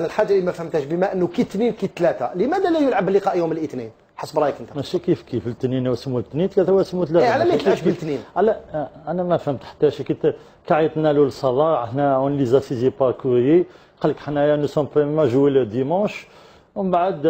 انا الحاجة اللي ما فهمتهاش، بما انه كي اثنين كي ثلاثه، لماذا لا يلعب اللقاء يوم الاثنين حسب رايك انت؟ ماشي كيف كيف، الاثنين واسمو الاثنين، ثلاثة واسمو ثلاثه. إيه، على ما ماشي يتلعبش كيف كيف. بالاثنين؟ على انا ما فهمت حتى شي. كي عيطنا له للصلاة حنا on les a saisis par courrier، قال لك حنايا nous sommes prêts à jouer le dimanche. ومن بعد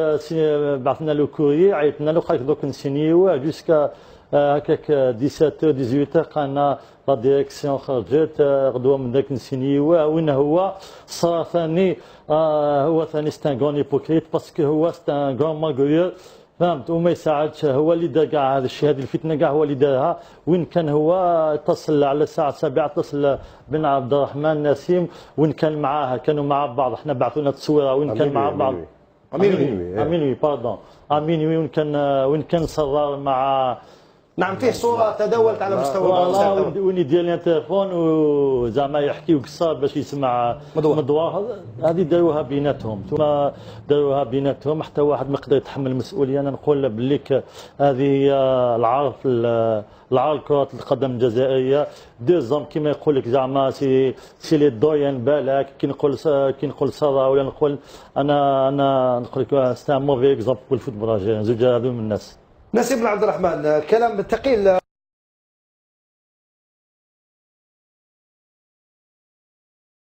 بعثنا له courrier، عيطنا له، قال لك دوك نسينيو. jusqu'à هكاك 17، 18 قالنا la direction خرجت، غدوه من ذاك نسينيو. وين هو صار ثاني؟ هو ثاني c'est un grand hypocrite parce que هو c'est un grand magouilleur، فهمت؟ وما يساعدش. هو اللي دار كاع هذا الشيء، هذه الفتنة كاع هو اللي دارها. وين كان هو؟ اتصل على الساعة 7، اتصل بن عبد الرحمن نسيم، وين كان معاه؟ كانوا مع بعض. احنا بعثوا لنا التصويره وين كان مع بعض. à minuit. à minuit، pardon، à minuit. وين كان صرار مع نعم، فيه صوره تداولت على مستوى voilà، وين يدير l'interphone وزعما يحكي وقصار باش يسمع مدوار. مدوار. هذه داروها بيناتهم، ثم داروها بيناتهم، حتى واحد ما يقدر يتحمل المسؤوليه. انا نقول بليك هذه هي العار في العار كرة القدم الجزائريه. deux hommes كيما يقول لك زعما c'est les doyens. بالك كي نقول صرا ولا نقول انا نقول لك c'est un mauvais exemple pour le football algérien، زوج هذو من الناس. نسيم بن عبد الرحمن، كلام ثقيل.